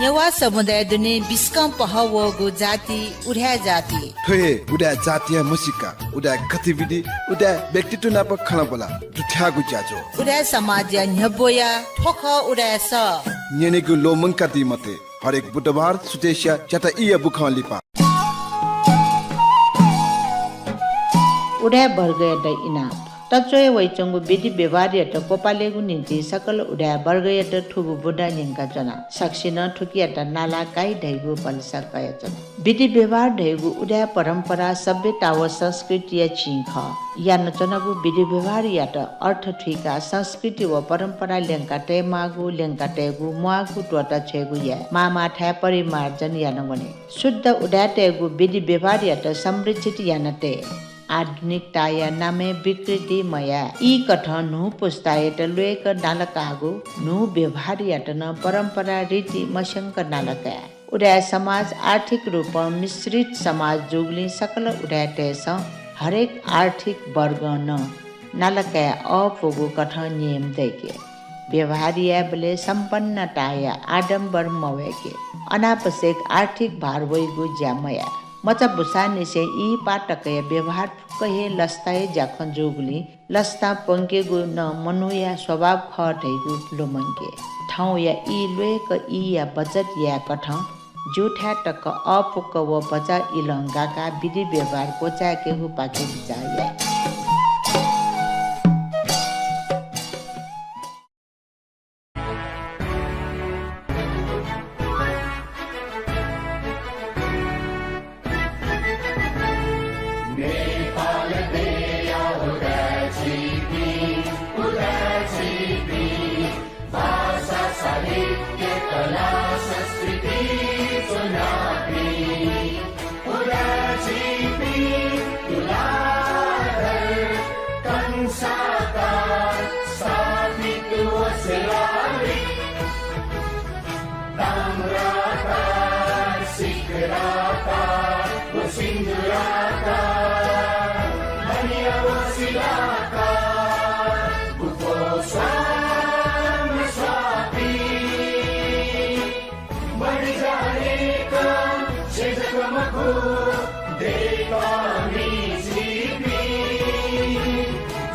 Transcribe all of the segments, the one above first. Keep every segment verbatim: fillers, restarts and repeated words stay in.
नेवाः समुदाय दुने बिस्कं पहः वःगु जाति उदाय् जाति। थ्व हे उदाय् जातिया म्हसीका, उदाय् गतिविधि, उदाय् व्यक्तित्व नाप खँल्हाबल्हा दुथ्याःगु ज्याझ्वः। उदाय् समाजया न्ह्यब्वया थ्व खः उदाय् सः। न्यनेगु ल्वःमंकादी मते। हरेक बुधबार सुथसिया च्याता ईया बुखं लिपा। उदाय् वर्गयात इनाप। तच्वया वइच्वंगु विधि व्यवहारयात क्वपालेगु निंतिं सकल उदाय् वर्गयात थुगु बुँदा न्यंकाच्वना। सकसिनं थुकियात नाला काइ धइगु भलसा कयाच्वना। विधि व्यवहार धइगु उदाय् परम्परा सभ्यता व संस्कृतिया चिं खः। यानाच्वनागु विधि व्यवहारयात अर्थ थुइकाः संस्कृति व परम्परा ल्यंका तयेमाःगु, ल्यंका तयेगु म्वाःगु त्वःता छ्वयेगु याये। माःमाःथाय् परिमार्जन याना वने। शुद्ध उदाय्‌तय्‌गु विधि व्यवहारयात संरक्षित याना तये। आधुनिकताया नामय् विकृति मयाये। ईकथं न्हू पुस्तायात ल्वय्‌क नालाकाःगु न्हू व्यवहारयात नं परम्परा रीति मस्यंक नालाकाये। उदाय् समाज आर्थिक रूपं मिश्रित समाज जूगुलिं सकल उदाय्‌तय्‌सं हरेक आर्थिक वर्गं नं नालाकाये अःपुगु कथं नियम दय्‌के। व्यवहार यायेबलय् सम्पन्नताया आडम्बर मवय्‌के। अनावश्यक आर्थिक भार वइगु ज्या मयाये। मचा बुसांनिसें ई पाः तकया व्यवहार फुक्क हे लसताया ज्याखँ जूगुलिं लसतां प्वंकेगु नं मनूया स्वभाव खः धइगु लुमंके। थौंया ई ल्वय्‌क ईया बचत यायेकथं ज्यूथाय् तक अःपुक व भचा इलं गाकाः विधि व्यवहार क्वचाय्‌केगुपाखे बिचाः याये। नेपाल देया उदाय् झीपिं, उदाय् झीपिं, भाषा, साहित्य, कला, संस्कृति ज्वनापिं, उदाय् झीपिं तुलाधर कंसाकार स्थापित व शिलालिपि। ताम्राकार, सिकराकार व सिन्दूराकार, मणि व शिलाकार, गुफो स्वां स्वापी। मरि जानेका छेँ जक मखु, दय्‌कामि झीपिं।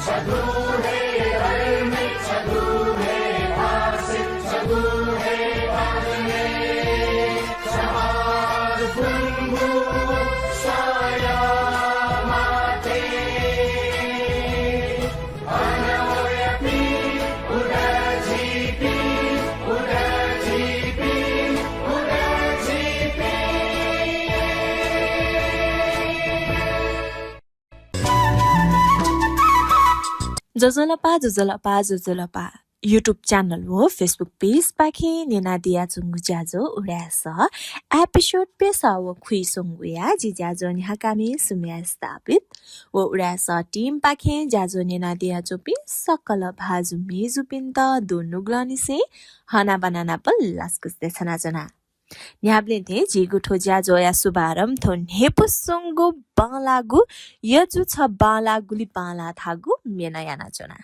छगू हे धर्म, छगू हे भाषा, छगू हे भाषा, छगू हे ज्वजलपा, ज्वजलपा, ज्वजलपा। YouTube channel व Facebook page पाखें न्यनादियाच्वंगु ज्याझ्वः उदाय् सः episode प्यसः व खुइस्वंगुया जि ज्याझ्वः न्ह्याकामि सुम्या स्थापित व उदाय् सः team पाखें ज्याझ्वः न्यनादियाच्वंपिं सकल भाजु मय्‌जुपिन्त दुनुगलंनिसें हनाबना नाप लसकुस देछानाच्वना। न्ह्याबलें थें झीगु थ्व ज्याझ्वःया शुभारम्भ थ्व न्ह्यइपुसे च्वंगु बांलाःगु यजु छ बांलाः गुलि बांलाः धाःगु म्येनं यानाच्वना।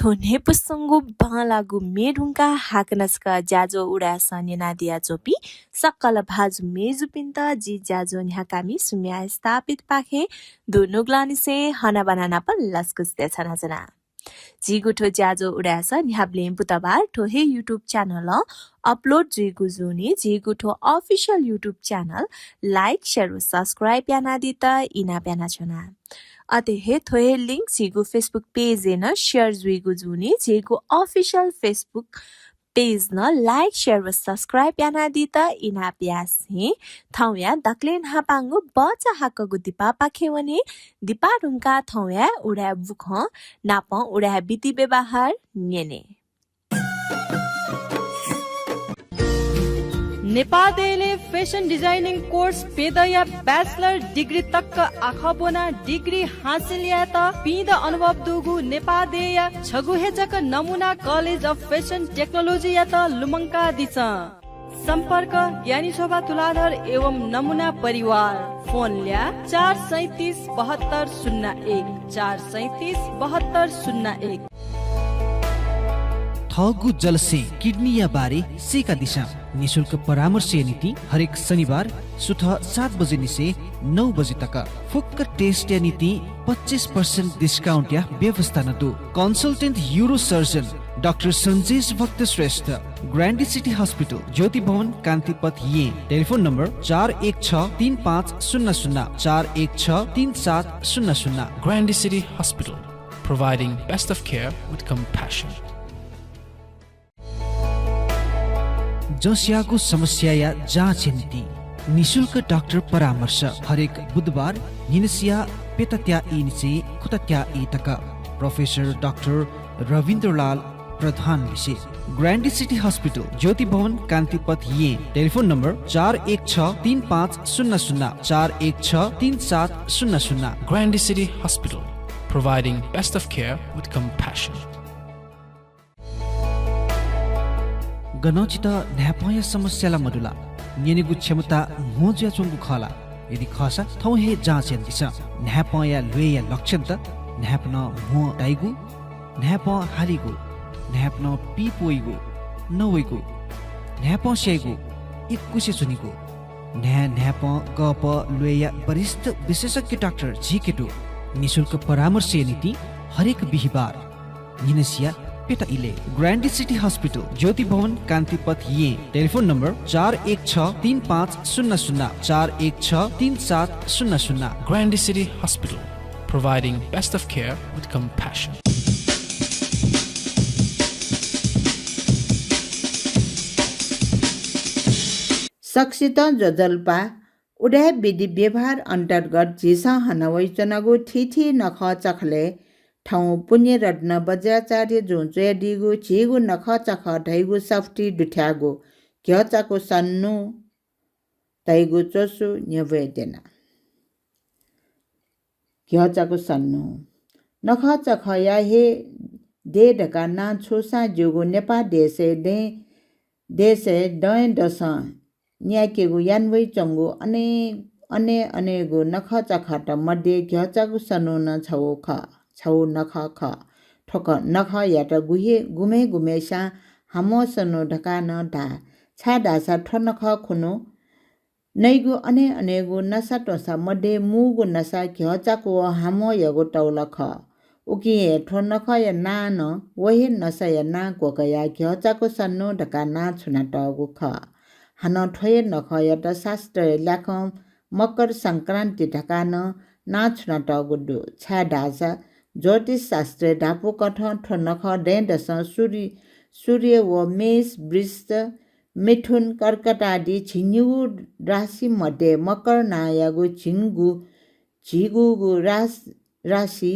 थ्व न्ह्यइपुसेंगु बांलाःगु म्ये धुंकाः हाकनं छकः ज्याझ्वः उदाय् सः न्यनादियाच्वंपिं सकल भाजु मय्जुपिन्त जि ज्याझ्वः न्ह्याकामि सुम्या स्थापितपाखें दुनुगलंनिसें हनाबना नाप लसकुस देछानाच्वना। झीगु थ्व ज्याझ्वः उदाय् सः न्ह्याबलें बुधबार थ्व हे YouTube channel-ं upload जुइगु जूनिं झीगु थ्व official YouTube channel like, share व subscribe यानादीत इनाप यानाच्वना। अथे हे थ्व हे link झीगु Facebook page-य् नं share जुइगु जूनिं झीगु official Facebook page नं like, share व subscribe यानादीत इनाप यासें थौंया दकलय् न्हापांगु बचा हाकःगु दिपापाखे वने। दिपा धुंकाः थौंया उदाय् बुखँ नापं उदाय् विधि व्यवहार न्यने। नेपाः देय्‌लय् fashion designing course प्यदँया bachelor degree तक आखः ब्वनाः degree हासिल यायेत पिदँ अनुभव दुगु नेपाः देय्‌या छगू हे जक नमुना College of Fashion Technology-यात लुमंकादिसँ। सम्पर्क ज्ञानी शोभा तुलाधर एवं नमुना परिवार। फोन ल्याः चार सैँतिस बहत्तर शून्य एक, चार सैँतिस बहत्तर शून्य एक। थःगु जलस्यें किडनीया बारे सीकादिसँ। निशुल्क परामर्शया निंतिं हरेक शनिबार सुथ सात बजे निसें नौ बजे तक। फुक्क test-या निंतिं पच्चिस percent discount-या व्यवस्था नं दु। Consultant urosurgeon डाक्टर सन्जेश भक्त श्रेष्ठ, Grande City Hospital, ज्योति भवन, कान्तिपथ, येँ। टेलिफोन नम्बर चार एक छ तीन पाँच शून्य शून्य, चार एक छ तीन सात शून्य शून्य। Grande City Hospital, providing best of care with compassion. जसयागु समस्याया जाँचया निंतिं निशुल्क डाक्टर परामर्श हरेक बुधबार न्हिनसिया प्यतात्या ई निसें खुतात्या ई तक। प्रोफेसर डाक्टर रविन्द्रलाल प्रधान लिसे। ग्रान्डी सिटी हस्पिटल, ज्योति भवन, कान्तिपथ, येँ। टेलिफोन नम्बर चार एक छ तीन पाँच शून्य शून्य, चार एक छ तीन सात शून्य शून्य। Grande City Hospital, providing best of care with compassion. गनं छितः न्हाय्पंया समस्या ला मदु ला? न्यनेगु क्षमता म्हो जुयाच्वंगु खः ला? यदि खःसा थौं हे जाँच यानादिसँ। न्हाय्पंया ल्वय्या लक्षणत न्हाय्पनं म्हो ताइगु, न्हाय्पं हालीगु, न्हाय्पनं पीप वइगु, नवइगु, न्हाय्पं स्याइगु, इकुसे च्वनीगु। न्हाय् न्हाय्पं कःपः ल्वय्या वरिष्ठ विशेषज्ञ डाक्टर झीके दु। निशुल्क परामर्शया निंतिं हरेक बिहिबार न्हिनसिया प्यता इलय्। ग्रान्डी सिटी हस्पिटल, ज्योति भवन, कान्तिपथ, येँ। टेलिफोन नम्बर चार एक छ तीन पाँच शून्य शून्य, चार एक छ तीन सात शून्य शून्य। Grande City Hospital, providing best of care with compassion. सकसितं ज्वजलपा। उदाय् विधि व्यवहार अन्तर्गत झीसं हना वइच्वनागु थीथी नखःचखलय् थौं पुण्यरत्न बज्राचार्यजुं च्वयादीगु झीगु नखःचखः धइगु सफुती दुथ्याःगु घ्यःचाकु सन्नु धइगु च्वसु न्ह्यब्वये त्यना। घ्यःचाकु सन्नु। नखःचखःया हे देय् धकाः नां छुसां ज्यूगु नेपाः देशय् दँय्, देशय् दँय् दसं न्यायेकेगु याना वइच्वंगु अने, अने, अनेगु नखःचखःत मध्ये घ्यःचाकु सन्नु नं छगू खः, छगू नखः खः। थ्व ख-, नखःयात गुहे-, गुम्हय् गुम्हय्सां हाम्वः सन्नु धकाः नं धाः, छाय्धाःसा थ्व नखः खुन्हु नइगु अने अनेगु नसा त्वँसा मध्ये मूगु नसा घ्यःचाकु व हाम्वःयागु तौला खः। उकिं हे थ्व नखःया नां नं व हे नसाया नां क्वकयाः घ्यःचाकु सन्नु धकाः नां छुनातःगु खः। हानं थ्व हे नखःयात शास्त्रया ल्याखं मकर संक्रान्ति धकाः नं नां छुनातःगु दु, छाय्धाःसा ज्योतिष शास्त्रय् धापूकथं थ्व नखः दँय्दसं सूर्य, सूर्य व मेष, वृष, मिथुन, कर्कट आदि झिंनिगू राशि मध्ये मकर नांयागु झिंगू, झिगूगु राश-, राशि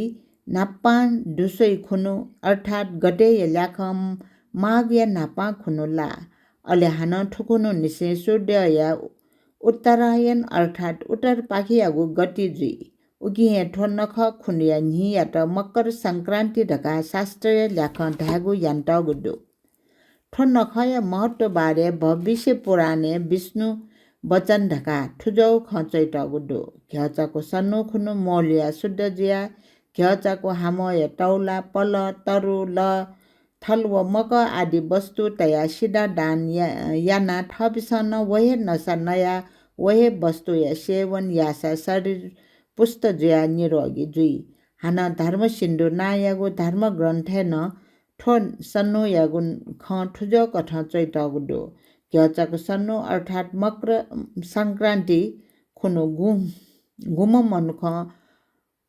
न्हापां दुस्वइ खुन्हु, अर्थात् गतेया ल्याखं माघया न्हापां खुन्हु लाः। अले हानं थुखुन्हुनिसें सूर्यया उत्तरायण अर्थात् उत्तरपाखेयागु गति जुइ। उकिं हे थ्व नखः खुन्हुया न्हियात मकर संक्रान्ति धकाः शास्त्रया ल्याखं धायेगु यानातःगु दु। थ्व नखःया महत्व बारे भविष्य पुराणय् विष्णु वचन धकाः थुज्वःगु खँ च्वइतःगु दु। घ्यःचाकु सन्नु खुन्हु म्वःल्हुयाः शुद्ध जुयाः घ्यःचाकु, हामःया तौला, पलः, तरु, लः, थल व मकः आदि वस्तु तयाः सिधा दान या-, यानाः थःपिसं नं व हे नसा नयाः व हे वस्तुया सेवन याःसा शरीर पुष्ट जुयाः निरोगी जुइ। हानं धर्मसिन्धु नांयागु धर्मग्रन्थय् नं थ्व सन्नुयागु खँ थुजःकथं च्वयातःगु दु। घ्यःचाकु सन्नु अर्थात् मकर संक्रान्ति खुन्हु गु-, गुम्ह मनुखं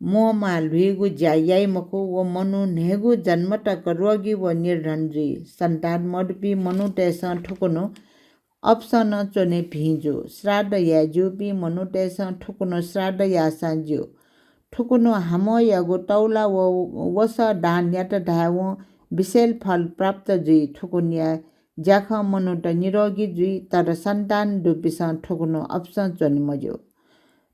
म्वःमाः ल्हुइगु ज्या याइ मखु, व मनू न्हय्गू जन्म तक रोगी व निर्धन जुइ। सन्तान मदुपिं मनूतय्सं थुकुन्हु अपसं नं च्वने भिं जू। श्राद्ध याये ज्यूपिं मनूतय्सं थुकुन्हु श्राद्ध याःसां ज्यू। थुकुन्हु हामःयागु तौला व वसः दान यात धायेवं विशेष फल प्राप्त जुइ। थुकुन्हुया ज्याखं मनूत निरोगी जुइ, तर सन्तान दुपिसं थुकुन्हु अपसं च्वने मज्यू।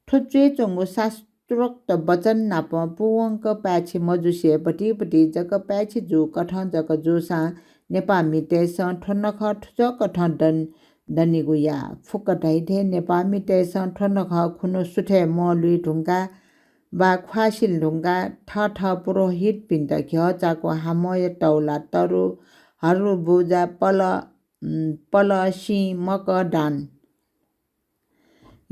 थ्व च्वय् च्वंगु शास्त्रोक्त वचन नाप पूवंक पाय्छि मजुसे भतिभति जक पाय्छि जूकथं जक जूसां नेपाःमितय्सं थ्व नखः थुजःकथं दन-, दनिगु याः। फुक्क धइथें नेपाःमितय्सं थ्व नखः खुन्हु सुथय् मः लुइ धुंकाः वा ख्वाः सिल धुंकाः थःथः पुरोहितपिन्त घ्यःचाकु, हामःया तौला, तरु, हरु, बुजा, पलः, उम्, पलः, सिं, मकः दान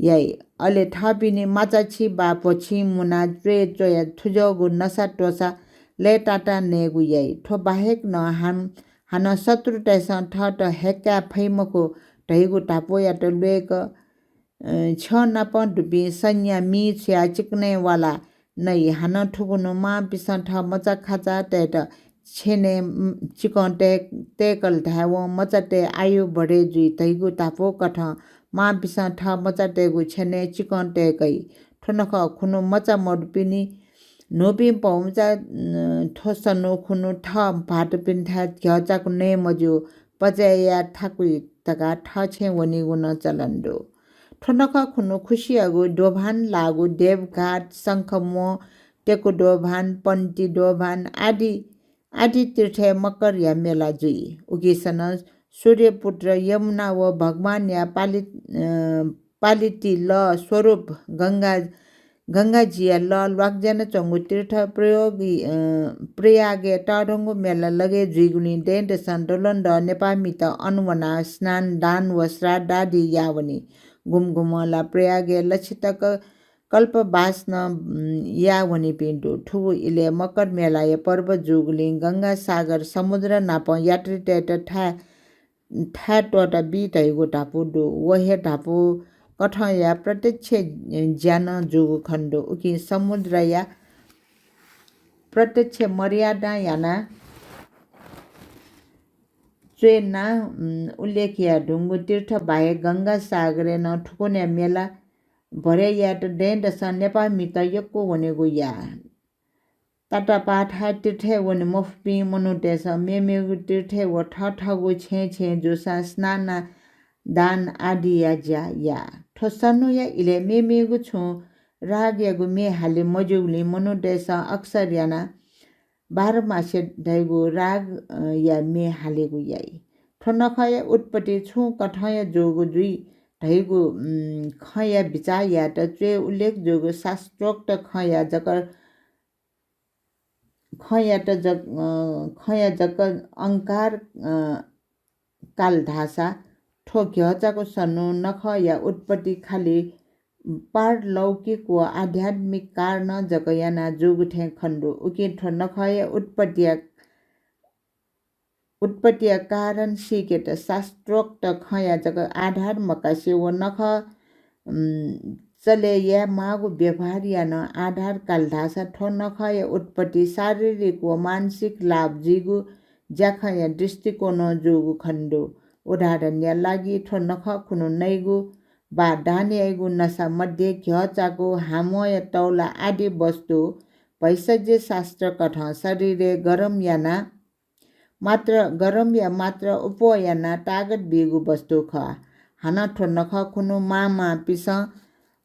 याइ। अले थःपिनि माचाछि वा भ्वछि मुनाः च्वय् च्वयाः थुजःगु नसा त्वःसा लय्ताताः नयेगु याइ। थ्व बाहेक नं हान-, हानं शत्रुतय्सं थःत हय्काये फइ मखु धइगु धापूयात ल्वय्क, अ, छ्यं नापं दुपिं सैन्य मि छुयाः चिकनय् वाला नइ। हानं थुकुन्हु मांपिसं थः मचाखाचातय्त छेनय्, उम्, चिकं तय्-, तय्कल धायेवं मचातय् आयु बढे जुइ धइगु धापू कथं मांपिसं थः मचातय्गु छेनय् चिकं तय्कइ। थ्व नखः खुन्हु मचा मदुपिनि न्हूपिं पौमचा, उम्, थ्व सन्नु खुन्हु थः भाःतपिन्थाय् घ्यःचाकु नये मज्यू, पचय् याये थाकुइ धकाः थःछेँ वनीगु नं चलन दु। थ्व नखः खुन्हु खुसियागु दोभान लाःगु देवघाट, शंखमोह, टेकु दोभान, पन्ति दोभान आदि, आदि तीर्थय् मकरया मेला जुइ। उकिसनं सूर्यपुत्र यमुना व भगवानया पालि-, अ, पालिति लः स्वरूप गंगा, गंगाजीया लः ल्वाकज्यानाच्वंगु तीर्थ प्रयोग, अ, प्रयागय् तःधंगु मेला लगय् जुइगुलिं दँय्दसं द्वलंद्वः नेपाःमित अन वनाः स्नान, दान व श्राद्धादि याःवनी। गुम्ह गुम्हं ला प्रयागय् लछि तक कल्पवास नं, उम्, याः वनीपिं दु। थुगु इलय् मकर मेलाया पर्व जूगुलिं गंगा सागर समुद्र नापं यात्रीतय्त थाय्, थाय् त्वःता बी धइगु धापू दु। व हे धापू कथंया प्रत्यक्ष ज्या नं जूगु खने दु। उकिं समुद्रया प्रत्यक्ष मर्यादां यानाः च्वय् नां, उम्, उल्लेख याये धुंगु तीर्थ बाहेक गंगा सागरय् नं थुकुन्हु मेला भरे यायेत दँय्दसं नेपाःमित यक्व वनेगु याः। तातापाथाय् तीर्थय् वने मफुपिं मनूतय्सं मेमेगु तीर्थय् व थःथःगु छेँय् छेँय् जूसां स्नान, दान आदिया ज्या याः। थ्व सन्नुया इलय् मेमेगु छुं रागयागु म्ये हाले मज्यूगुलिं मनूतय्सं अक्सर यानाः बाह्रमासे धइगु राग, अ, या म्ये हालेगु याइ। थ्व नखःया उत्पत्ति छुं कथंया जूगु जुइ धइगु, उम्, खँया बिचाः यायेत च्वय् उल्लेख जूगु शास्त्रोक्त खँया जक, खँयात जक, अ, खँया जक अंकार, अ, काल धाःसा थ्व घ्यःचाकु सन्नु नखःया उत्पत्ति खालि पारलौकिक व आध्यात्मिक कारणं जक याना जूगु थें खने दु। उकिं थ्व नखःया उत्पत्तिया, उत्पत्तिया कारण सीकेत शास्त्रोक्त खँया जक आधार मकासे व नखः, उम्, चले याये माःगु व्यवहारया नं आधार काल धाःसा थ्व नखःया उत्पत्ति शारीरिक व मानसिक लाभ जुइगु ज्याखँया दृष्टिकोणं जूगु खने दु। उदाहरणया लागि थ्व नखः खुन्हु नइगु वा दान याइगु नसा मध्ये घ्यःचाकु, हामःया तौला आदि वस्तु भैषज्य शास्त्र कथं शरीरय् गरम याना मात्र, गरमया मात्र अप्वः यानाः तागत बीगु वस्तु खः। हानं थ्व नखः खुन्हु मांमांपिसं,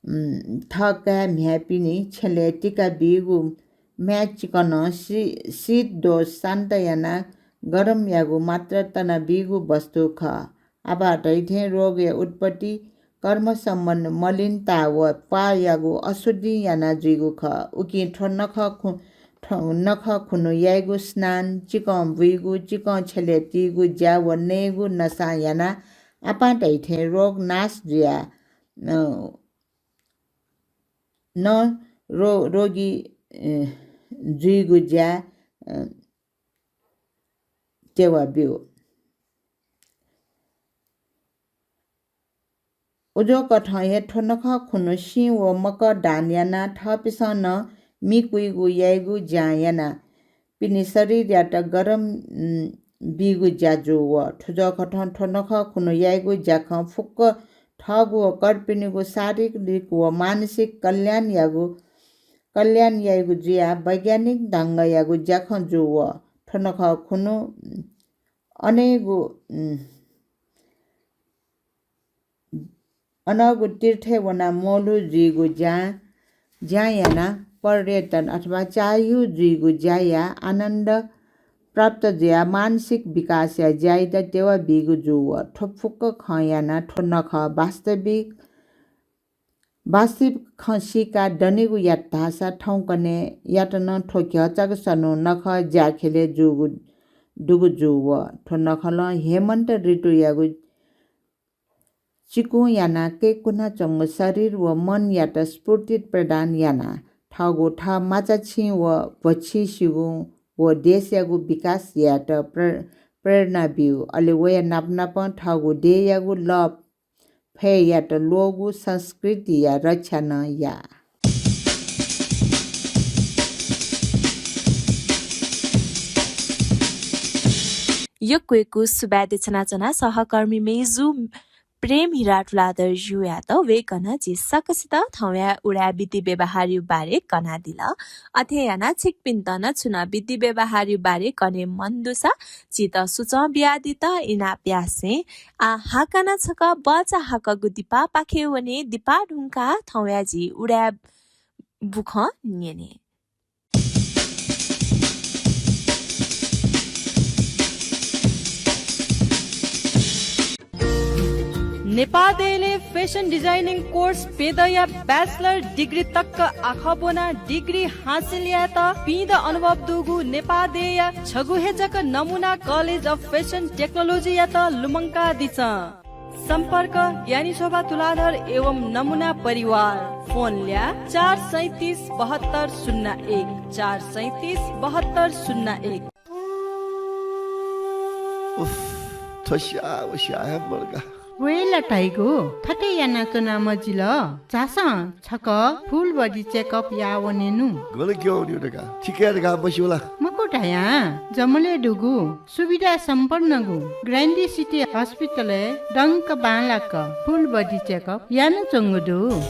उम्, थः काय् म्ह्याय्‌पिनि छ्यलय् तिका बीगु म्ह्याय् चिकनं शी-, शीत दोष शान्त यानाः गरमयागु मात्रा तना बीगु वस्तु खः। आभाः धइथें रोगया उत्पत्ति कर्म सम्बन्ध मलिनता व प्वाःयागु अशुद्धिं याना जुइगु खः। उकिं थ्व नखः खु-, थ्व नखः खुन्हु याइगु स्नान, चिकं बुइगु, चिकं छ्यलय् तीगु ज्या व नयेगु नसां यानाः आपां धाइथें रोग नाश जुयाः, अ, नं रो-, रोगी, अ, जुइगु ज्या, अ, तेवा ब्यू। उज्याःकथं हे थ्व नखः खुन्हु सिँ व मकः दान यानाः थःपिन्सं नं मि कुइगु याइगु ज्यां यानाः पिने शरीरयात गरम, उम्, बीगु ज्या जू वः। थुज्याःकथं थ्व नखः खुन्हु याइगु ज्याखं फुक्क थःगु व कर्पिनिगु शारीरिक व मानसिक कल्याणयागु, कल्याण याइगु जुयाः वैज्ञानिक ढंगयागु ज्याखँ जू वः। थ्व नखः खुन्हु अनेगु, उम्, अनंगु तीर्थय् वनाः मोलु जुइगु ज्यां, ज्यां यानाः पर्यटन अथवा चाह्यू जुइगु ज्याया आनन्द प्राप्त जुयाः मानसिक विकासया ज्याइत तेवा बीगु जू वः। थ्व फुक्क खँ यानाः थ्व नखः वास्तविक, वास्तविक खँ सीकाः दनेगु यात धाःसा थौंकन्हय्‌यात नं थ्व घ्यःचाक सन्हु नखः ज्याख्यलय् जूगु, दुगु जू वः। थ्व नखलं हेमन्त ऋतुयागु चिकुं यानाः कय्‌कुनाच्वंगु शरीर व मनयात स्फूर्ति प्रदान यानाः थःगु थः माचाछिं व भ्वछिं सिगुं व देशयागु विकास यायेत प्रे-, प्रेरणा ब्यू। अले वया नापनापं थःगु देय्‌यागु लः फय्‌यात ल्वःगु संस्कृतिया रक्षा नं या। यक्व यक्व सुभाय् देछानाच्वना सहकर्मी मेजु प्रेम हिरा तुलाधरजुयात। वय्‌कलं झी सकसित थौंया उदाय् विधि व्यवहारया बारे कनादिल। अथे यानाः छिकपिन्त नं छुं नं विधि व्यवहारया बारे कने मन दुसा झीत सुचं बियादित इनाप यासें। आः हाकनं छकः बचा हाकःगु दिपापाखे वने। दिपा धुंकाः थौंया झी उदाय् बुखँ न्यने। नेपाः देय्‌लय् fashion designing course प्यदँया bachelor degree तक आखः ब्वनाः degree हासिल यायेत पीदँ अनुभव दुगु नेपाः देय्‌या छगू हे जक नमुना College of Fashion Technology यात लुमंकादिसँ। सम्पर्क ज्ञानी शोभा तुलाधर एवं नमुना परिवार। फोन ल्याः चार सैँतिस बहत्तर शून्य एक, चार सैँतिस बहत्तर शून्य एक। उफ, थ्व स्याः व स्याः हे मदुका। वय्‌ला धाइगु थथे यानाच्वना मजिल। झासँ छकः full body checkup याः वनेनु। गन क्यं वनेगु धकाः, थिकय् धकाः मस्यू ला? मखु धयां जमलय् दुगु सुविधा सम्पन्नगु Grande City Hospital-य् दंक बांलाक full body checkup यानाच्वंगु दु।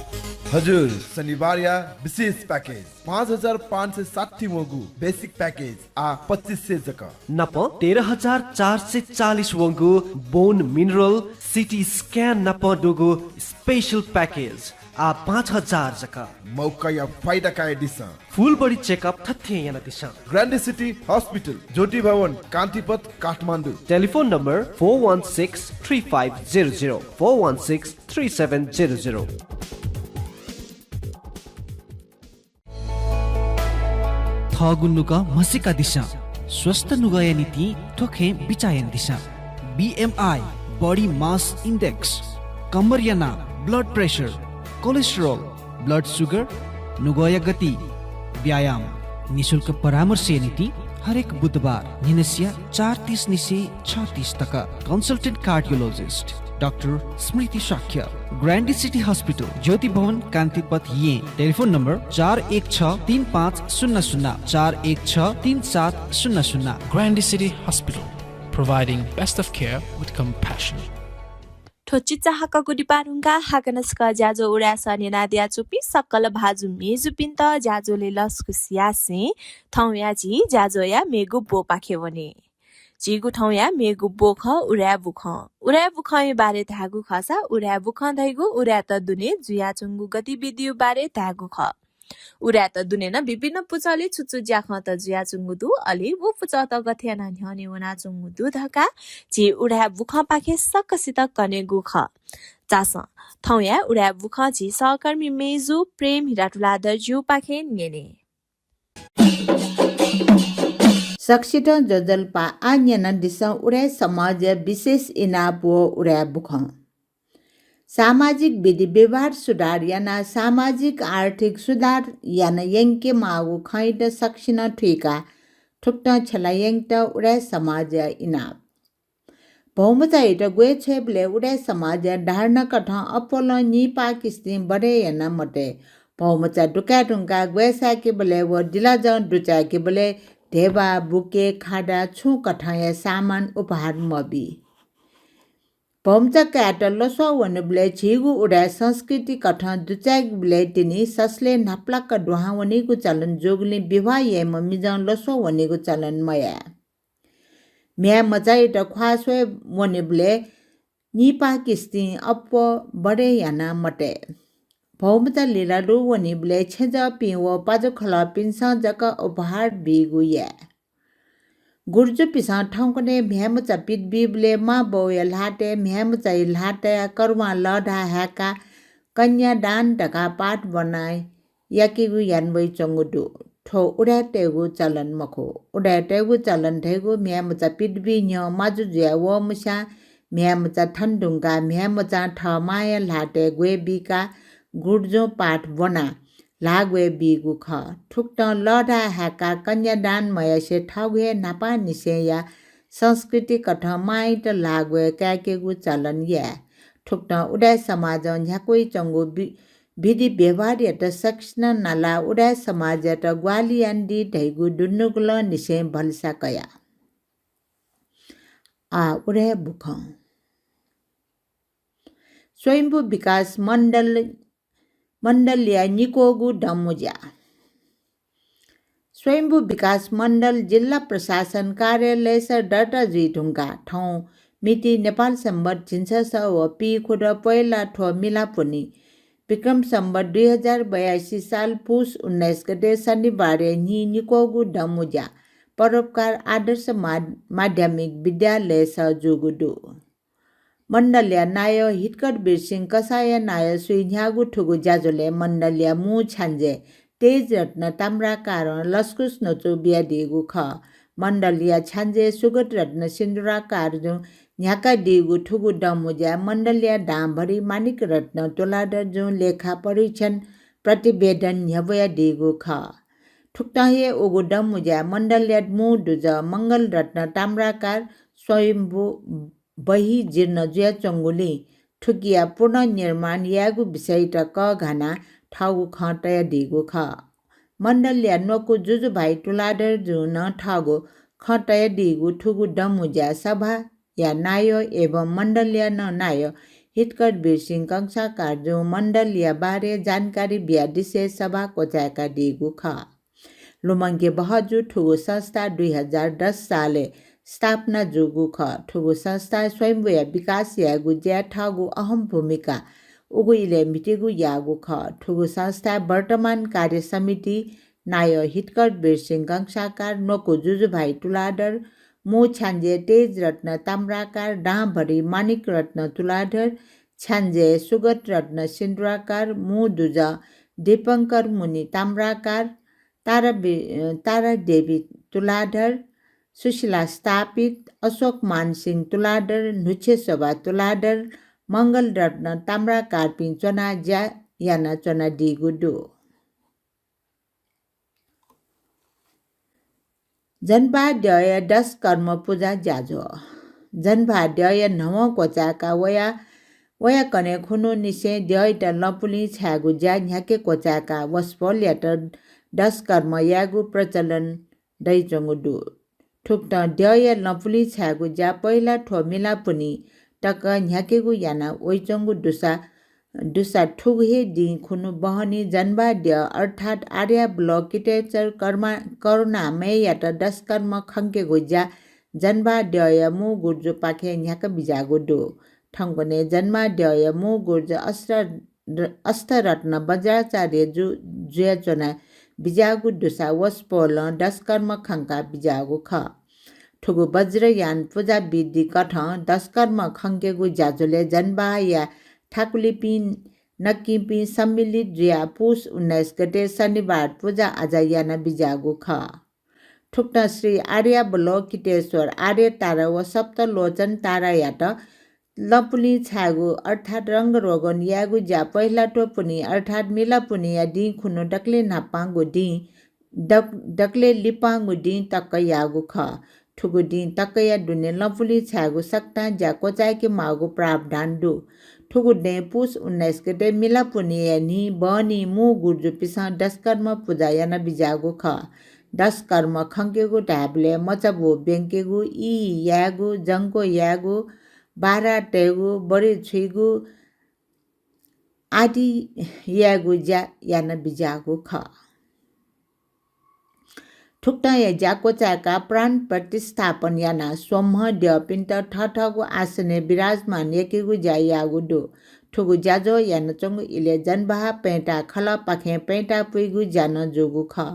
हजुर, शनिबारया विशेष package, पाँच हजार पाँच सय साठी वंगु basic package आः पच्चिस सय जक। नाप तेह्र हजार चार सय चालिस वंगु bone mineral, CT scan नाप दुगु special package आः पाँच हजार जक। मौकाया फाइदा कयादिसँ। Full body checkup थथे यानादिसँ। Grande City Hospital, ज्योति भवन, कान्तिपथ, Kathmandu. Telephone number four one six three five zero zero, four one six three seven zero zero। थःगु नुगः म्हसीकादिसँ। स्वस्थ नुगःया निंतिं थ्व खँय् बिचाः यानादिसँ। BMI, body mass index, कम्मरया नाप, blood pressure, cholesterol, blood sugar, नुगःया गति, व्यायाम। निशुल्क परामर्शया निंतिं हरेक बुधबार न्हिनसिया चार तीस निसें छ तीस तक। Consultant cardiologist डाक्टर स्मृति शाक्य, Grande City Hospital, ज्योति भवन, कान्तिपथ, येँ। Telephone number चार एक छ तीन पाँच शून्य शून्य, चार एक छ तीन सात शून्य शून्य। Grande City Hospital, providing best of care with compassion। थ्व चिचाहाकःगु दिपा धुंकाः हाकनं छकः ज्याझ्वः उदाय् सः न्यनादियाच्वंपिं सकल भाजु मेजुपिन्त ज्याझ्वलय् लसकुस यासें थौंया झी ज्याझ्वःया मेगु ब्वपाखे वने। झीगु थौंया मेगु ब्व खः उदाय् बुखँ। उदाय् बुखँया बारे धायेगु खःसा उदाय् बुखँ धइगु उदाय्‌त दुने जुयाच्वंगु गतिविधिया बारे धायेगु खः। उदाय्‌त दुने नं विभिन्न पुचलय् छु छु ज्याखँत जुयाच्वंगु दु, अले व पुचःत गथे यानाः न्ह्यःने वनाच्वंगु दु धकाः झी उदाय् बुखँपाखें सकसित कनेगु खः। झासँ, थौंया उदाय् बुखँ झी सहकर्मी मेजु प्रेम हिरा तुलाधरजुपाखें न्यने। सकसितं ज्वजलपा। आः न्यनादिसँ उदाय् समाजया विशेष इनाप व उदाय् बुखँ। सामाजिक विधि व्यवहार सुधार यानाः सामाजिक आर्थिक सुधार याना यंकेमाःगु खँयात सकसिनं थुइकाः थुकथं छ्यला यंकेत उदाय् समाजया इनाप। भौमचायात ग्वय् छ्वयेबलय् उदाय् समाजया धारणा कथं अप्वलं निपाः किस्तिं बढे याना मतये। भौमचा दुकाये धुंकाः ग्वय् साय्‌केबलय् व दिलाजं दुचाय्‌केबलय् धेबा, बुके, खादा छुं कथंया सामान उपहार मबी। भौमचा कायेत लसः वनेबलय् झीगु उदाय् संस्कृति कथं दुचाय्‌केबलय् तिनि ससलय् न्हापालाक दुहां वनीगु चलन जूगुलिं विवाह याइम्ह मिजं लसः वनीगु चलन मयाये। म्ह्याय् मचायात ख्वाः स्वये वनेबलय् निपाः किस्तिं अप्वः बढे याना मतये। भौमचा लिलादु वनीबलय् छेँजःपिं व पाजुखलःपिन्सं जक उपहार बीगु याये। गुर्जुपिन्सं थौंकन्हय् म्ह्याय् मचा पित बीबलय् मां बौया ल्हातय् म्ह्याय् मचाया ल्हातय् करुवां लःधाः हाय्‌काः कन्यादान धकाः पाठ ब्वना याकेगु याना वइच्वंगु दु। थ्व उदाय्‌तय्‌गु चलन मखु। उदाय्‌तय्‌गु चलन धइगु म्ह्याय् मचा पित बी न्ह्यः माजु जुया वःम्हस्यां म्ह्याय् मचा थन धुंकाः म्ह्याय् मचां थः मांया ल्हातय् ग्वय् बीकाः गुर्जुं पाठ ब्वनाः ल्हाः ग्वय् बीगु खः। थुकथं लःधाः हाय्‌काः कन्यादान मयासें थःगु हे न्हापांनिसेंया संस्कृति कथं मांयात ल्हाः ग्वय् काय्‌केगु चलन याये। थुकथं उदाय् समाजं न्ह्याका वइच्वंगु वि-, विधि व्यवहारयात सकसिनं नालाः उदाय् समाजयात ग्वाहालि यानादी धइगु दुनुगलंनिसें भलसा कया। आः उदाय् बुखँ। स्वयम्भू विकास मण्डल, मण्डलया निक्वःगु दँमुँज्या। स्वयम्भू विकास मण्डल जिल्ला प्रशासन कार्यालयस दर्ता जुइ धुंकाः थौं मिति नेपाल संवत् झिंछसः व पीखुदँ पोहेला थ्व मिलापुन्हि विक्रम संवत् दुई हजार बयासी साल पुस उन्नाइस गते शनिबारया न्हि निक्वःगु दँमुँज्या परोपकार आदर्श मा-, माध्यमिक विद्यालयस जूगु दु। मण्डलया नायः हितकर वीरसिंह कसाःया नायःसुइ न्ह्याःगु थुगु ज्याझ्वलय् मण्डलया मू छ्याञ्जे तेजरत्न ताम्राकारं लसकुस न्वचु बियादीगु खः। मण्डलया छ्याञ्जे सुगतरत्न सिन्दुराकारजुं न्ह्याकादीगु थुगु दँमुँज्याय् मण्डलया दांभरि माणिकरत्न तुलाधरजुं लेखा परीक्षण प्रतिवेदन न्ह्यब्वयादीगु खः। थुकथं हे उगु दँमुँज्याय् मण्डलया मू दुजः मंगलरत्न ताम्राकार स्वयम्भू बही जीर्ण जुयाच्वंगुलिं थुकिया पुनर्निर्माण यायेगु विषययात कःघानाः थःगु खँ तयादीगु खः। मण्डलया न्वकू जुजुभाइ तुलाधरजुं नं थःगु खँ तयादीगु थुगु दँमुँज्याय् सभाया नायः एवं मण्डलया नं नायः हितकर वीरसिंह कंसाकारजुं मण्डलया बारे जानकारी बियादिसें सभा क्वचाय्कादीगु खः। लुमंके बहःजू थुगु संस्था दुई हजार दस सालय् स्थापना जूगु खः। थुगु संस्था स्वयम्भूया विकास यायेगु ज्याय् थःगु अहम भूमिका उगु इलय् म्हितीगु याःगु खः। थुगु संस्थाय् वर्तमान कार्य समिति नायः हितकर वीरसिंह कंसाकार, न्वकू जुजुभाइ तुलाधर, मू छ्याञ्जे तेजरत्न ताम्राकार, दांभरि माणिकरत्न तुलाधर, छ्याञ्जे सुगतरत्न सिन्दुराकार, मू दुजः दीपंकर मुनि ताम्राकार, तारा बि-, तारा देवी तुलाधर, सुशीला स्थापित, अशोक मानसिंह तुलाधर, न्हुछे शोभा तुलाधर, मंगलरत्न ताम्राकारपिं च्वनाः ज्या यानाच्वनादीगु दु। जनबाः द्यःया दशकर्म पुजा ज्याझ्वः। जनबाः द्यःया न्हवं क्वचाय्काः वया, वया कन्हय् खुन्हुनिसें द्यःयात लँपुलिं छायेगु ज्या न्ह्याके क्वचाय्काः वसपोलयात दशकर्म यायेगु प्रचलन दइच्वंगु दु। थुकथं द्यःया लँपुलिं छायेगु ज्या पहिला थ्व मिलापुन्हि तक न्ह्याकेगु याना वइच्वंगु दुसा, दुसा थुगु हे दिं खुन्हु बहनी जनबाः द्यः अर्थात् आर्यावलोकितेश्वर कर्मा-, करुणामययात दशकर्म खंकेगु ज्या जनबाः द्यःया मू गुर्जुपाखें न्ह्याका बिज्याःगु दु। थौंकन्हय् जनबाः द्यःया मू गुर्जु अष्ट-, अष्टरत्न वज्राचार्य जु-, जुयाच्वना बिज्याःगु दुसा वसपोलं दशकर्म खंका बिज्याःगु खः। थुगु वज्रयान पुजा विधि कथं दशकर्म खंकेगु ज्याझ्वलय् जनबाःया थाकुलिपिं नकिंपिं सम्मिलित जुयाः पुस उन्नाइस गते शनिबार पुजा आजा याना बिज्याःगु खः। थुकथं श्री आर्यावलोकितेश्वर, आर्य तारा व सप्तलोचन तारायात लँपुलिं छायेगु अर्थात् रंगरोगन यायेगु ज्या पहिलाथ्व पुन्हि अर्थात् मिलापुन्हिया दिं खुन्हु दकले न्हापांगु दिं, दक-, दकले लिपांगु दिं तक याःगु खः। थुगु दिं तकया दुने लँपुलिं छायेगु सकतां ज्या क्वचाय्के माःगु प्रावधान दु। थुगु दँय् पुस उन्नाइस गते मिलापुन्हिया न्हि बहनी मू गुर्जुपिसं दशकर्म पुजा याना बिज्याःगु खः। दशकर्म खंकेगु धायेबलय् मचाबू ब्यंकेगु, ई यायेगु, जंक्व यायेगु, बारा तयेगु, बरि छुइगु आदि यायेगु ज्या याना बिज्याःगु खः। थुकथंया ज्या क्वचाय्काः प्राण प्रतिस्थापन यानाः स्वम्हं द्यःपिन्त थःथःगु आसनय् विराजमान याकेगु ज्या याःगु दु। थुगु ज्याझ्वः यानाच्वंगु इलय् जनबहाः पँय्ताः खलःपाखें पँय्ताः पुइगु ज्या नं जूगु खः।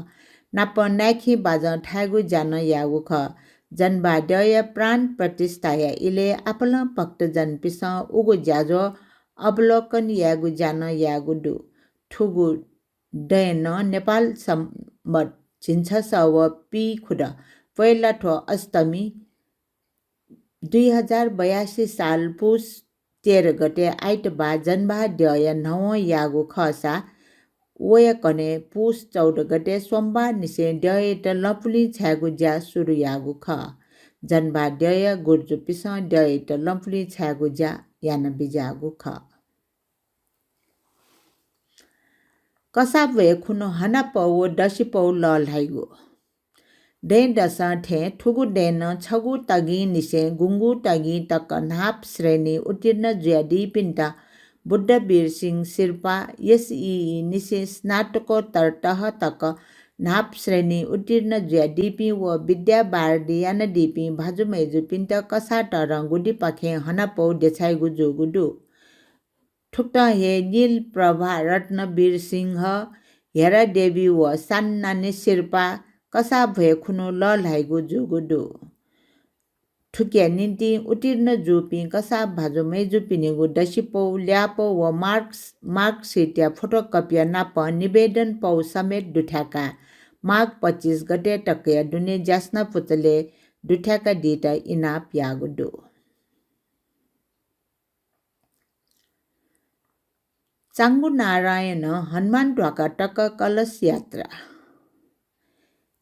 नापं नाय्खिं बाजं थायेगु ज्या नं याःगु खः। जनबहाः द्यःया प्राण प्रतिष्ठाया इलय् आपालं भक्तजनपिसं उगु ज्याझ्वः अवलोकन यायेगु ज्या नं याःगु दु। थुगु दँय् नं नेपाल संवत् झिंछसः व पीखुदँ पहिलाथ्व अष्टमी दुई हजार बयासी साल पुस तेह्र गते आइतबाः जनबहाः द्यःया न्हवं याःगु खःसा वया कन्हय् पुस चौध गते सोमबारनिसें द्यःयात लँपुलिं छायेगु ज्या सुरु याःगु खः। जनबहाः द्यःया गुर्जुपिसं द्यःयात लँपुलिं छायेगु ज्या याना बिज्याःगु खः। कसाः भ्वय् खुन्हु हनापौ व दसिपौ लःल्हाइगु। दँय्‌दसं थें थुगु दँय् नं छगू तगिंनिसें गुंगू तगिं तक न्हाप श्रेणी उत्तीर्ण जुयादीपिन्त बुद्धवीर सिंह सिरपाः, एसईई निसें स्नातकोत्तर तह तक न्हाप श्रेणी उत्तीर्ण जुयादीपिं व विद्यावारिधि यानादीपिं भाजु मय्‌जुपिन्त कसाः तःधं गुदिपाखें हनापौ देछाइगु जूगु दु। थुकथं हे नील प्रभा रत्नवीर सिंह, हेरा देवी व सान्नानी सिरपाः कसाः भ्वय् खुन्हु लःल्हाइगु जूगु दु। थुकिया निंतिं उत्तीर्ण जूपिं कसाः भाजु मय्‌जुपिनिगु दसिपौ, ल्याःपौ व marks, marksheet या photocopy या नाप निवेदन पौ समेत दुथ्याकाः माघ पच्चिस गते तकया दुने ज्यासना पुचलय् दुथ्याकादीत इनाप याःगु दु। चांगु नारायणं हनुमान ध्वाखा तक कलश यात्रा।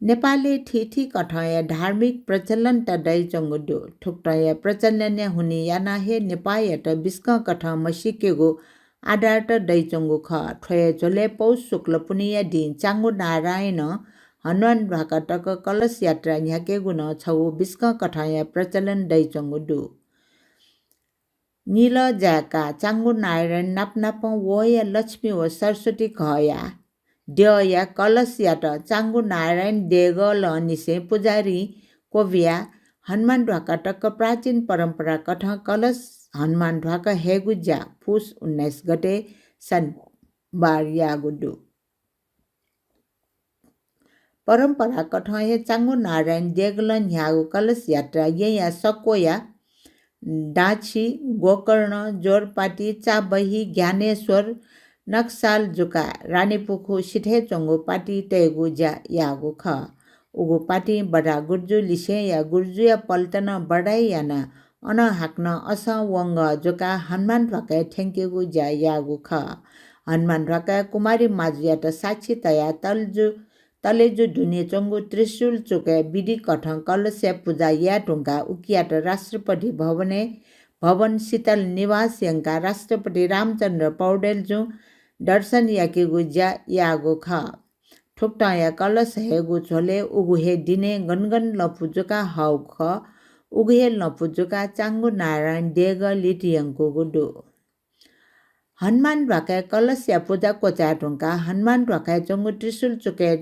नेपालय् थीथी कथंया धार्मिक प्रचलनत दइच्वंगु दु। थुकथंया प्रचलनया हुनिं यानाः हे नेपाःयात बिस्कं कथं मसीकेगु आधारत दइच्वंगु खः। थ्व हे झ्वलय् पौष शुक्ल पुन्हिया दिं चांगु नारायणं हनुमान ध्वाखा तक कलश यात्रा न्ह्याकेगु नं छगू बिस्कं कथंया प्रचलन दइच्वंगु दु। निलः जाय्काः चांगु नारायण नापनापं वहःया लक्ष्मी व सरस्वती घःया द्यःया कलशयात चांगु नारायण देगलंनिसें पुजारीं क्वबियाः हनुमान ध्वाखा तक प्राचीन परम्परा कथं कलश हनुमान ध्वाखा हयेगु ज्या पुस उन्नाइस गते शनिबार याःगु दु। परम्परा कथं हे चांगु नारायण देगलं न्ह्याःगु कलश यात्रा येँया सक्वया दाछि, गोकर्ण, जोरपाटी, चाबही, ज्ञानेश्वर, नक्साल जुकाः रानीपुखू सिथय् च्वंगु पाटी तयेगु ज्या याःगु खः। उगु पाटिं बढा गुर्जु लिसेंया गुर्जुया पल्लत नं बढाइ यानाः अनं हाकनं असं वंगः जुकाः हनुमान ध्वाखाय् थ्यंकेगु ज्या याःगु खः। हनुमान ध्वाखाय् कुमारी माजुयात साक्षी तयाः तलेजु, तलेजु दुने च्वंगु त्रिशूल चुकय् विधि कथं कलशया पुजा याये धुंकाः उकियात राष्ट्रपति भवनय्, भवन शीतल निवास यंकाः राष्ट्रपति रामचन्द्र पौडेलजुं दर्शन याकेगु ज्या याःगु खः। थुकथंया कलश हयेगु झ्वलय् उगु हे दिनय् गन गन लँपु जुकाः हःगु खः, उगु हे लँपु जुकाः चांगु नारायण देगः लित यंकूगु दु। हनुमान ध्वाखाय् कलशया पुजा क्वचाये धुंकाः हनुमान ध्वाखाय् च्वंगु त्रिशूल चुकय्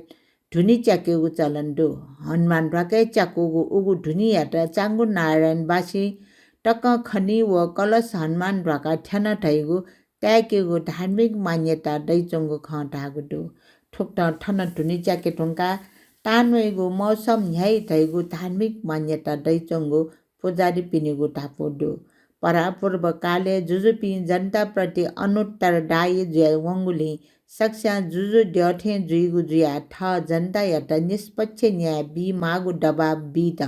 धुनि च्याकेगु चलन दु। हनुमान ध्वाखाय् च्याकूगु उगु धुनियात चांगु नारायणवासीं तकं खनी व कलश हनुमान ध्वाखा थ्यन धइगु ताय्‌केगु धार्मिक मान्यता दइच्वंगु खँ धाःगु दु। थुकथं थन धुनि च्याके धुंकाः तांन्वइगु मौसम न्ह्याइ धइगु धार्मिक मान्यता दइच्वंगु पुजारीपिनिगु धापू दु। परापूर्वकालय् जुजुपिं जनताप्रति अनुत्तरदायी जुया वंगुलिं सकस्यां जुजु द्यः थें जुइगु जुयाः थः जनतायात निष्पक्ष न्याय बीमाःगु दबाब बीत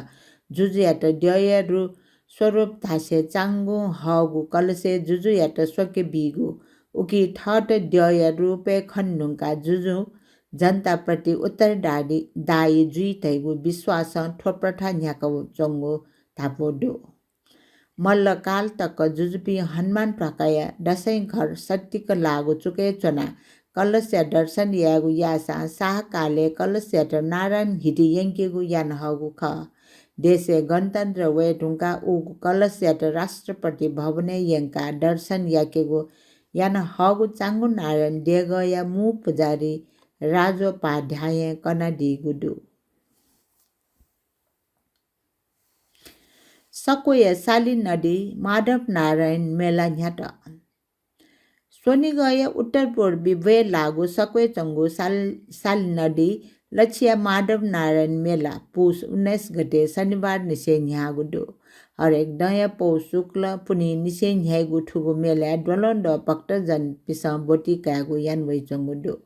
जुजुयात द्यःया रु-, स्वरूप धासें चांगुं हःगु कलशय् जुजुयात स्वके बीगु, उकी थःत द्यःया रूपय् खने धुंकाः जुजुं जनताप्रति उत्तरदायी, दायी जुइ धइगु विश्वासं थ्व प्रथा न्ह्याकाच्वंगु धापू दु। मल्लकाल तक जुजुपिं हनुमान ध्वाखाया दसैं घर सत्तिक लाःगु चुकय् च्वनाः कलशया दर्शन यायेगु याःसां शाहकालय् कलशयात नारायण हिति यंकेगु याना हःगु खः। देशय् गणतन्त्र वये धुंकाः उगु कलशयात राष्ट्रपति भवनय् यंकाः दर्शन याकेगु याना हःगु चांगु नारायण देगःया मू पुजारी राजोपाध्यायं कनादीगु दु। सक्वया साली नदी माधव नारायण मेला न्ह्यात। स्वनिगःया उत्तर पूर्वी ब्वय् लाःगु सक्वय् च्वंगु साल-, साली नदी लछिया माधव नारायण मेला पुस उन्नाइस गते शनिबार निसें न्ह्याःगु दु। हरेक दँया पौ शुक्ल पुन्हि निसें न्ह्याइगु थुगु मेलाय् द्वलंद्वः भक्तजनपिन्सं ब्वति कायेगु याना वइच्वंगु दु।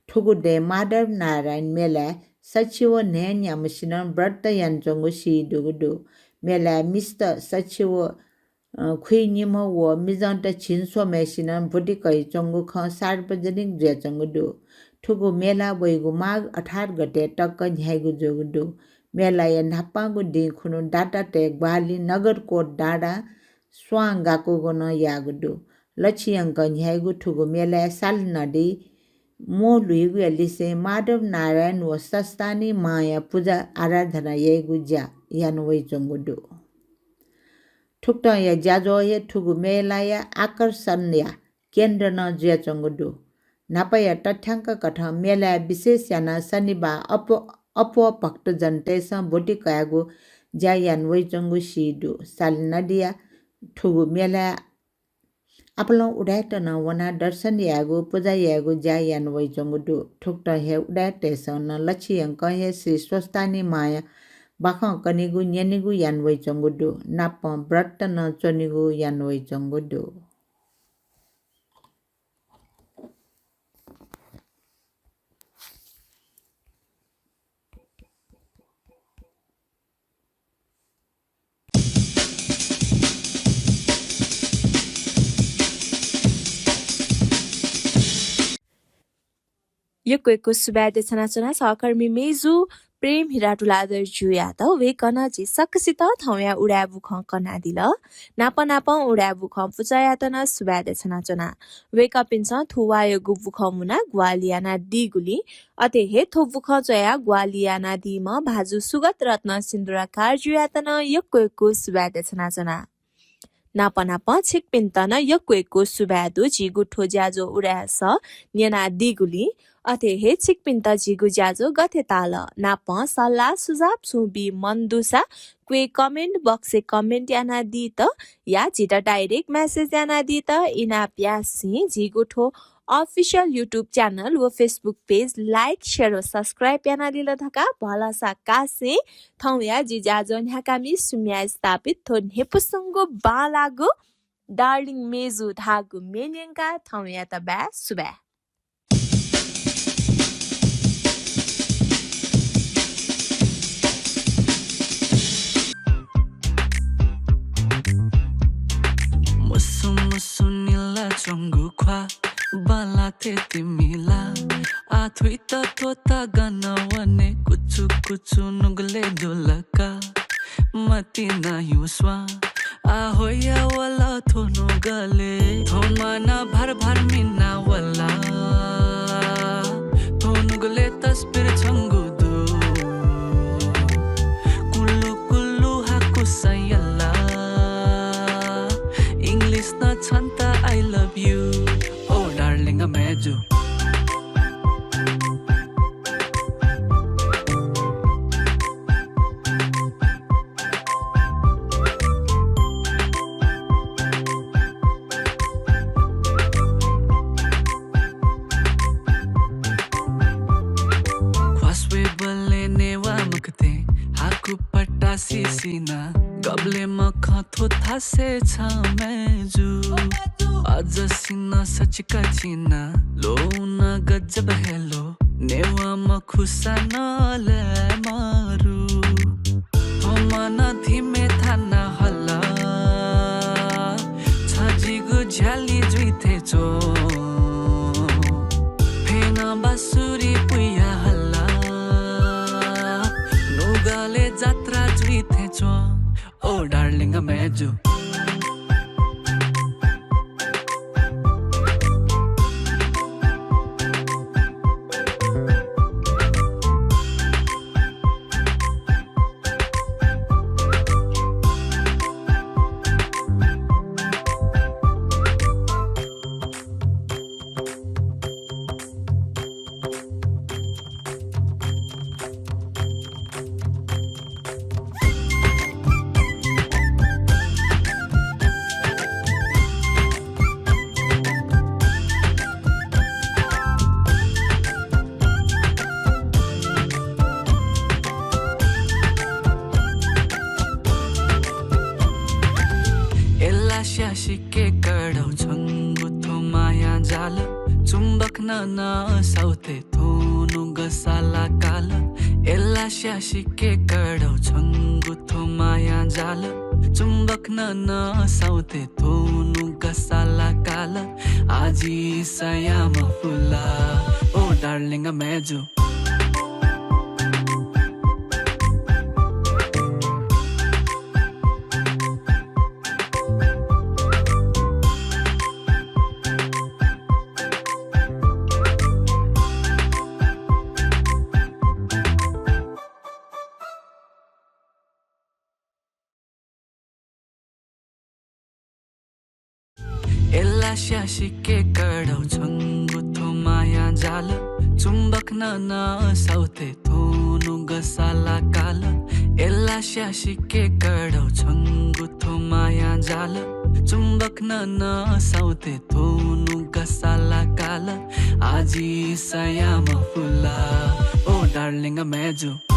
थुगु दँय् माधव नारायण मेलाय् सछि व न्हय्‌न्याम्हसिनं व्रत यानाच्वंगु सी दुगु दु। मेलाय् मिस्त सछि व, अ, खुइनिम्ह व मिजंत झिंस्वम्हय्‌सिनं ब्वति कयाच्वंगु खँ सार्वजनिक जुयाच्वंगु दु। थुगु मेला वइगु माघ अठार गते तक न्ह्याइगु जूगु दु। मेलाया न्हापांगु दिं खुन्हु दातातय् ग्वाहालि नगरकोट डाँडां स्वां गाकूगु नं याःगु दु। लछियंक न्ह्याइगु थुगु मेलाय् साली नदी म्वः ल्हुइगुया लिसें माधव नारायण व सस्तानी मांया पुजा आराधना याइगु ज्या याना वइच्वंगु दु। थुकथंया ज्याझ्वः हे थुगु मेलाया आकर्षणया केन्द्र नं जुयाच्वंगु दु। न्हापाया तथ्याङ्क कथं मेलाय् विशेष यानाः शनिबाः अप्व-, अप्वः भक्तजनतय्‌सं ब्वति कयागु ज्या याना वइच्वंगु सी दु। साली नदीया थुगु मेलाय् आपालं उदाय्‌त नं वनाः दर्शन यायेगु, पुजा यायेगु ज्या याना वइच्वंगु दु। थुकथं हे उदाय्‌तय्‌सं नं लछियंकं हे श्री स्वस्तानी मांया बाखं कनेगु, न्यनेगु याना वइच्वंगु दु। नापं व्रत नं च्वनेगु याना वइच्वंगु दु। यक्व यक्व सुभाय् देछानाच्वना सहकर्मी मेजु प्रेम हिरा तुलाधर ज्यूयात। वय्‌कलं झी सकसित थौंया उदाय् बुखँ कनादिल। नाप नापं उदाय् बुखँ पुचःयात नं सुभाय् देछानाच्वना। वय्‌कःपिन्सं थुवाःयागु बुखँ मुनाः ग्वाहालि यानादीगुलिं, अथे हे थ्व बुखँ च्वयाः ग्वाहालि यानादीम्ह भाजु सुगत रत्न सिन्दुराकार ज्यूयात नं यक्व यक्व सुभाय् देछानाच्वना। नाप नापं छिकपिन्त नं यक्व यक्व सुभाय् दु, झीगु थ्व ज्याझ्वः उदाय् सः न्यनादीगुलिं। अथे हे छिकपिन्त झीगु ज्याझ्वः गथे ताल नापं सल्लाह सुझाव छुं बी मन दुसा क्वय् comment box-य् comment यानादीत या झीत direct message यानादीत इनाप यासें झीगु थ्व official YouTube channel व Facebook page like, share व subscribe यानादिल धकाः भलसा कासें थौंया जि ज्याझ्वः न्ह्याकामि सुम्या स्थापित थ्व न्ह्यइपुसेंगु बांलाःगु Darling मेजु धाःगु म्ये न्यंकाः थौंयात बाय् सुभाय्। मुसु मुसु निला च्वंगु ख्वाः बांलाःथें तिमि ला। आः थुइत त्वःताः गन वने कुचु कुचु नुगलय् दुलका। मतिना ह्यू स्वां आः ह्वया वल थ्व नुगलय्। थौं म्वाना भार भार मिना वल। थ्व नुगलय् तस्बिर छंगु दु। कुलु कुलु हाकुस याला। English नं छन्त I love you। Oh darling मेजु। मखं थ्व थासय् छ मय्जु। अझ सिन्हः सचिका चिना ल्वःना गजब हेलो। नेवाः मखुसा नं लय् मरु। थ्व मन धिमे थाना हल। छ जिगु झ्याली जुइ थें च्वं। फय्नं बाँसुरी पुया हल। नुगलय् जात्रा जुइ थें च्वं। ओ darling मय्जु। एला स्यासिके कडौ छंगु थ्व माया जाल। चुम्बक नं नसाउ थें थ्व नुगः साला काल। एला स्यासिके कडौ छंगु थ्व माया जाल। चुम्बक नं नसाउ थें थ्व नुगः साला काल। आः जि सयां मफु ला, ओ darling मय्जु। एला स्यासिके कडौ छंगु थ्व माया जाल। चुम्बक नं नसाउ थें थ्व नुगः साला काल। एला स्यासिके कडौ छंगु थ्व माया जाल। चुम्बक नं नसाउ थें थ्व नुगः साला काल। आः जि सयां मफु ला, ओ darling मय्जु।